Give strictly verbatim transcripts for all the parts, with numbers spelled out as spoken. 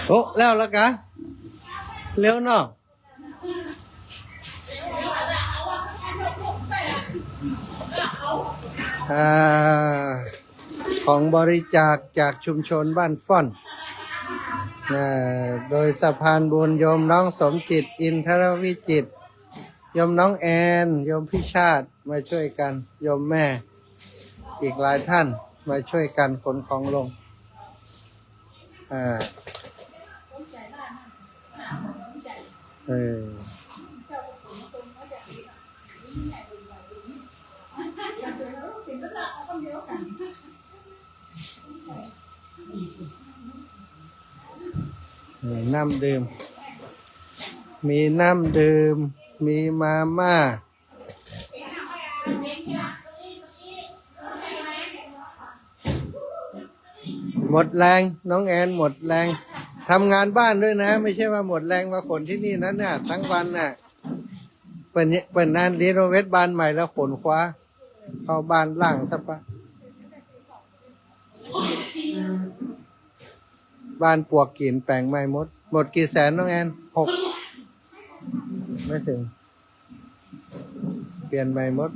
โอ้ แล้วละกะ เร็วเนาะ อ่า ของบริจาคจากชุมชนบ้านฟ้อน อ่า โดยสะพานบุญโยมน้องสมจิต อินทรวิจิตร โยมน้องแอน โยมพิชาติ มาช่วยกัน โยมแม่ อีกหลายท่านมาช่วยกันขนของลง อ่า เออ เออ น้ำดื่ม มีน้ำดื่ม มีมาม่า หมดแรง น้องแอนหมดแรง ทำงานบ้านด้วยนะ ไม่ใช่ว่าหมดแรงมาขนที่นี่นะเนี่ย ทั้งวันน่ะ เปิ้น เปิ้นนั่นรีโนเวทบ้านใหม่แล้วขนขวา เข้าบ้านหลังสะปะ บ้านปวกกิ๋นแป๋งใหม่หมด หมดกี่แสนน้องแอน หก ไม่ถึง เปลี่ยนใหม่หมด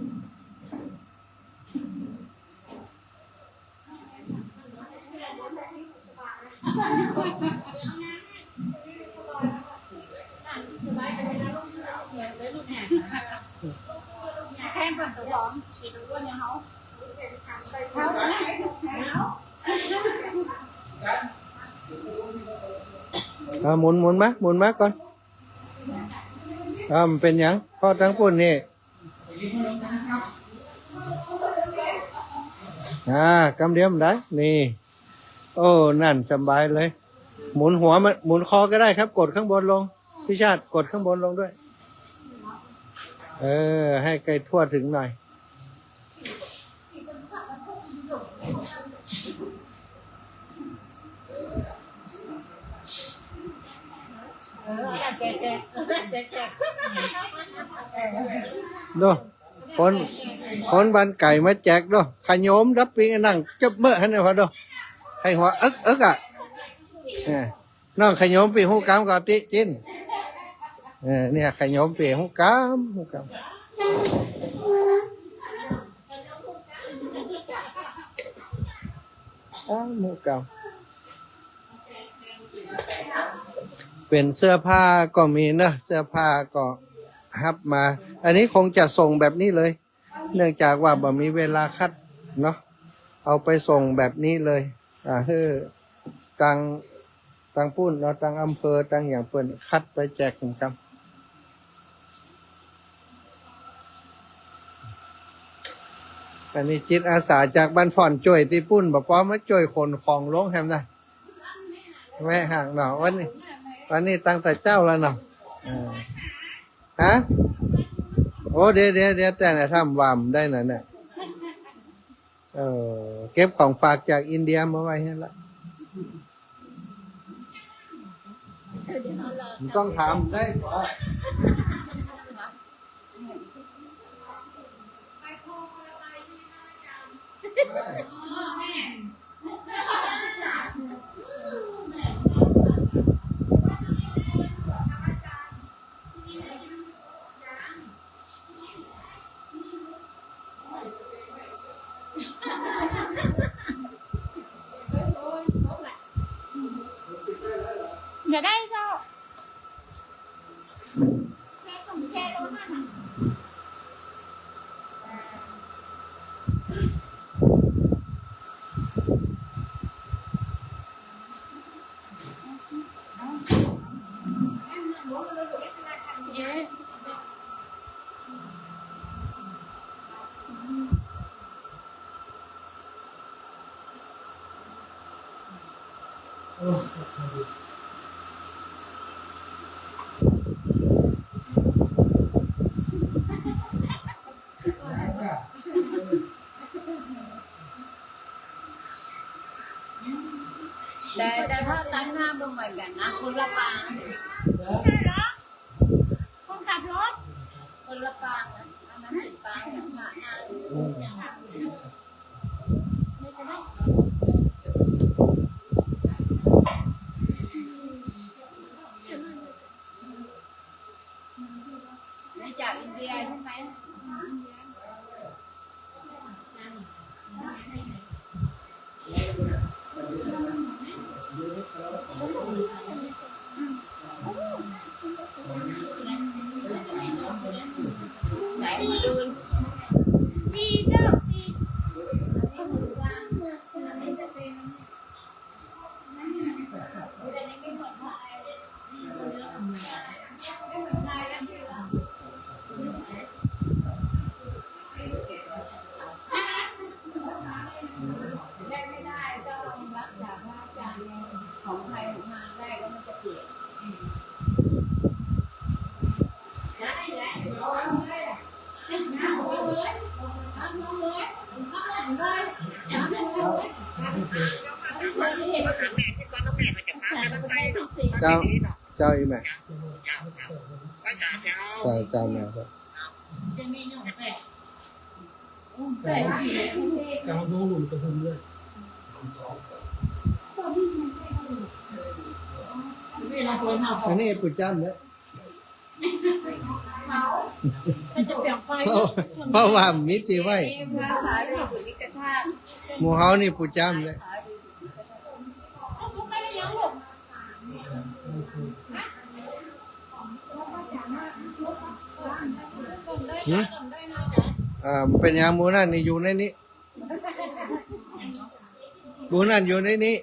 เอาหมุน หมุนมา หมุนมาก่อน อ่า มันเป๋นหยัง เพราะตังปุ้นนี่ อ่า กำเดียวมันได้ นี่ โอ้ นั่นสบายเลย หมุนหัวมัน หมุนคอก็ได้ครับ กดข้างบนลง พี่ชาติ กดข้างบนลงด้วย เออ ให้ไกลทั่วถึงหน่อย โด คน คนบ้านไก๋มาแจกโด ขะโหยมดับปิงนั่งจับเมอะหั้นน่ะพอโด ให้หัวเอิ๊กเอิ๊กอะ เออ น้องขะโหยมปี้ฮู้กำก่อติ จิ๊น เออ เนี่ย ขะโหยมปี้ฮู้กำ ฮู้กำ อ้าว ฮู้กำ เป๋นเสื้อผ้าก็มีเนอะ เสื้อผ้าก็ฮับมา อันนี้คงจะส่งแบบนี้เลย เนื่องจากว่าบ่มีเวลาคัดเนาะ เอาไปส่งแบบนี้เลย อ่า หื้อ ตัง ตังปุ้นเนาะ ตังอำเภอ ตังหยังเปิ้นคัดไปแจกเหมือนกั๋น อันนี้จิตอาสาจากบ้านฟ้อนจ้วยตี้ปุ้น บ่ปอมาจ้วยขนของลงแหมนะ แวะห้างเนาะ วันนี้ วันนี้ตั้งแต่เจ๊าแล้วเนาะ เออ ฮะ โอ้ เดี๋ยว เดี๋ยว เดี๋ยว แต่น่ะ ทำวามได้น่ะเนี่ย เออ เก็บของฝากจากอินเดียมาไว้หั้นละ บ่ต้องถาม ได้บ่ จะได้เจ้า แต่ แต่ถ้าตั้งหน้าบ่เหมือนกั๋นนะ คนละปาง ใช่เหรอ คนขับรถ คนละปางนะ อันนั้นเป๋นปางพระนาง อืม ไม่เป็นไร ยายใช่ไหม ไหนมาดู สี่ เจ้า สี่ ได้ไม่ได้ต้องรับจากพระอาจารย์ไง ของใครของมันได้แล้วมันจะเปลี่ยน เจ้า เจ้าอีแม่ เจ้า เจ้าแม่ครับ อันนี้ปู่จ้ำเนี่ย เพราะ เพราะว่ามีตี้ไหว้ ภาษาอยู่ที่กระทะ หมู่เฮานี่ปู่จ้ำเนี่ย หืม อ่า มันเป๋นหยัง หมู่นั้นนี่อยู่ในนี้ หมู่นั้นอยู่ในนี้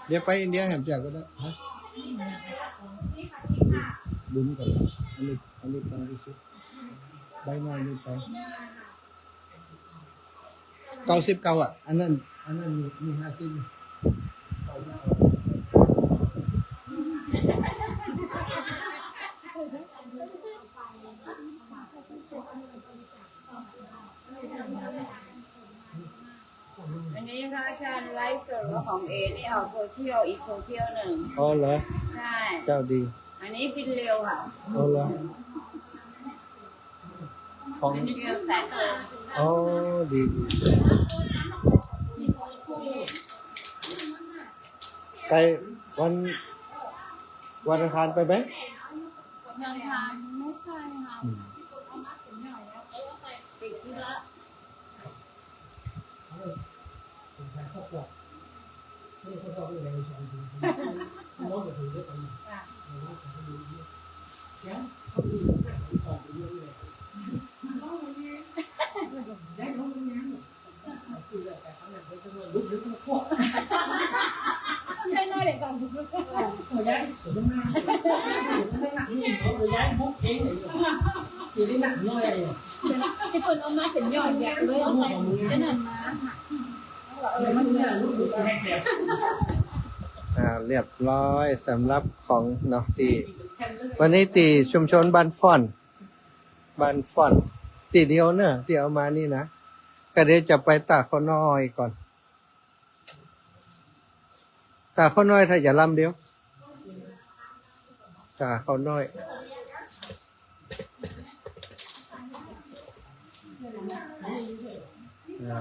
เดี๋ยวไปอินเดียแหมเจ้าก็ได้ ฮะ บุญกัน อันนี้ อันนี้ฟังที่สุด ใบน้อยนี่ไป เก้าสิบเก้า อ่ะ อันนั้น อันนั้นมี มีห้าสิบ อันนี้พระอาจารย์ไลฟ์สดของเอนี่ออกโซเชียล อีกโซเชียลหนึ่ง อ๋อเหรอ ใช่ เจ้าดี อันนี้บินเร็วค่ะ อ๋อเหรอ ของ เป็นเรื่องสายตรง อ๋อ ดี ดี ไปวัน วันอังคารไปไหม วันอังคารไม่ไปค่ะ อืม ติดธุระ ที่เปิ้นเอามาเป๋นหย่อนอย่างเลย เอาใส่ถุงแค่นั้นมา อ่า เรียบร้อยสำหรับของเนาะ ตี้ วันนี้ตี้ชุมชนบ้านฟ้อน บ้านฟ้อน ตี้เดียวเนาะ ตี้เอามานี่นะ ก็เดี๋ยวจะไปตาข้าวน้อยก่อน ตาข้าวน้อยถ้าจะลำเดียว ตาข้าวน้อย อ่า